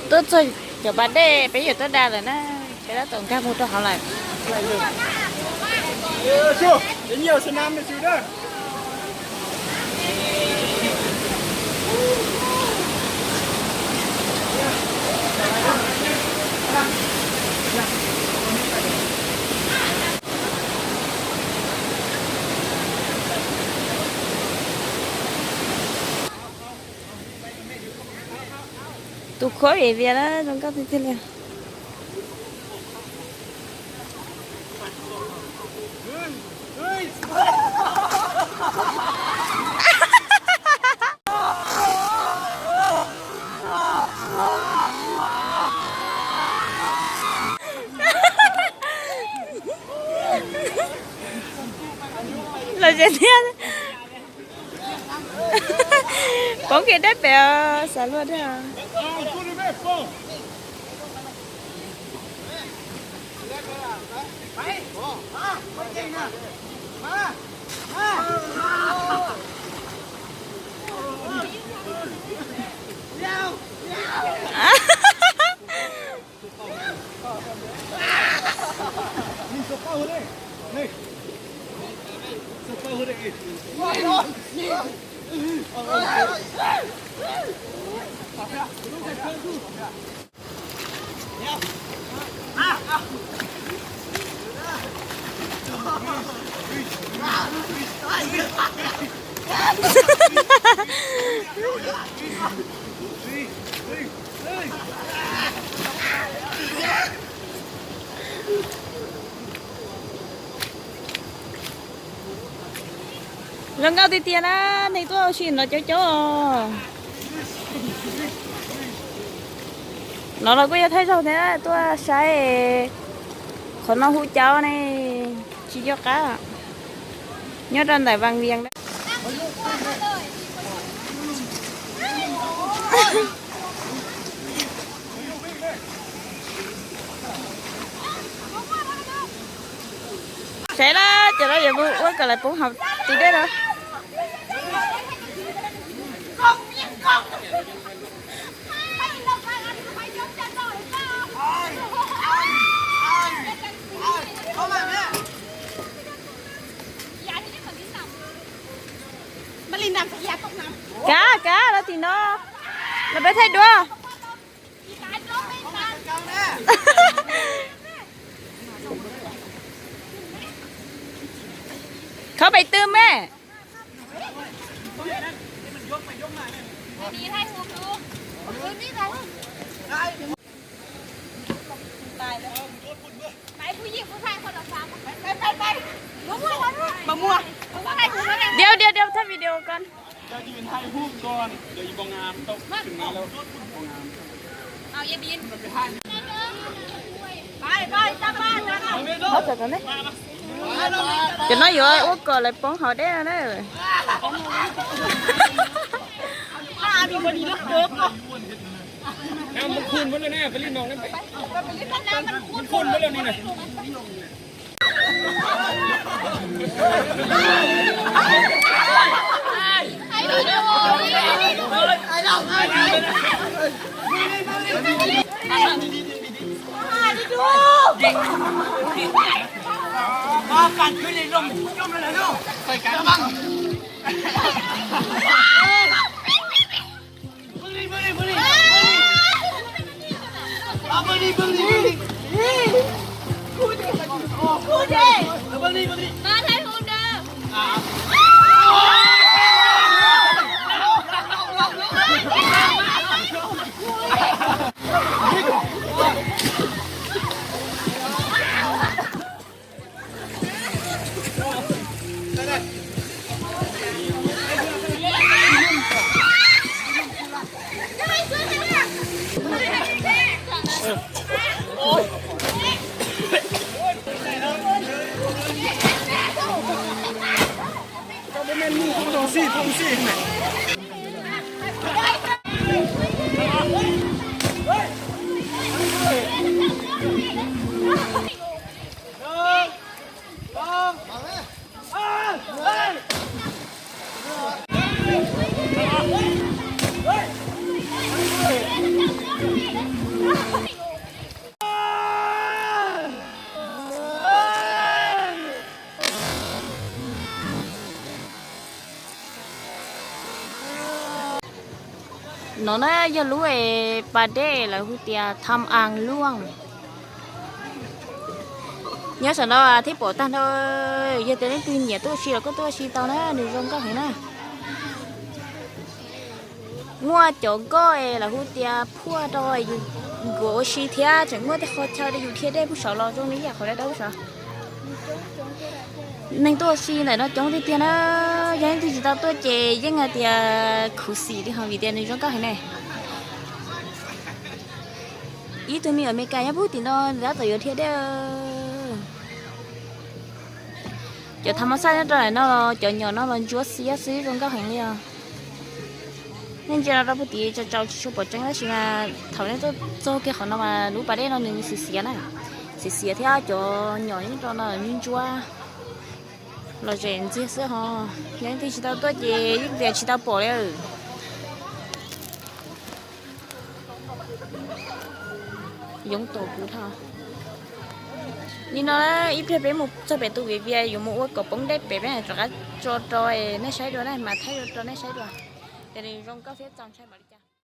Tuaj txog cov pas dej peb yuav tuaj da lawm na, sawv daws tau nkag mus rau hauv lawm. Tus khuab vim vias na zoo nkauj tiag tiag li. Los ze thiab. Poob kiag deb pem xav luaj thiab. Zoo nkauj tiag tiag na, neeg tuaj ua si no coob coob os. No los kuj yog thawj zaug thiab tuaj saib qhov no hu caub ne, tsis nco qab. Nyob rau ntawm Vaj Vias. Saib na, cov no yuav mus ua kom lawv poob hauv tim dej no. Kav, kav, los tim no, los peb thaij duab. Khov pem twg me? Điêu, điêu, điêu, thắt video con. Cov no yuav ua kom lawv poob hauv dej na. No na yog lub es pas dej lawv hu tias tham as luaj. Nyob saum no thiab pom tag nrho, yog tias leej twg nyiam tuaj si los koj tuaj si tau na, nws zoo nkauj heev na. Muaj cov nkoj es lawv hu tias phuaj rau yus nkuav ua si thiab tseem muaj tej qhov chaw rau yus dhia dej pub saud los zoo li yam qhov dawb dawb pub saud. Neeg tuaj ua si ntawm no coob tiag tiag na, yog leej twg tsis tau tuaj ces yeej hais tias khuv xim li hos vim tias nws zoo nkauj heev ne. Ib tug me nyuam Amelikas nyob pub tim no tab tom yuav dhia dej. Cov tham mas xaj nyob rau ntawm no los cov nyom no los ntsuab xiab xwb zoo nkauj heev li os. Nej ntsia no rau puag tim tsaus tsaus tsis tshua pom tseeb tab sis mas thaum nej tuaj txog kiag qhov no mas lub pas dej no nws xiav xiav na, xiav xiav thiab cov nyom nyob rau no ntsuab los zem ntxiag xwb ho. Yog leej twg tsis tau tuaj ces yeej tias tsis tau pom li. Yoov tom kuv dhau. Li no ib pliag peb mus txog pem tus viv vias yuav mus ua kom poob dej pem peb rov qab tso rau nej saib dua na, mas thaij rau nej saib dua. Ces nws zoo nkauj thiab txaus ntshai npaum li cas.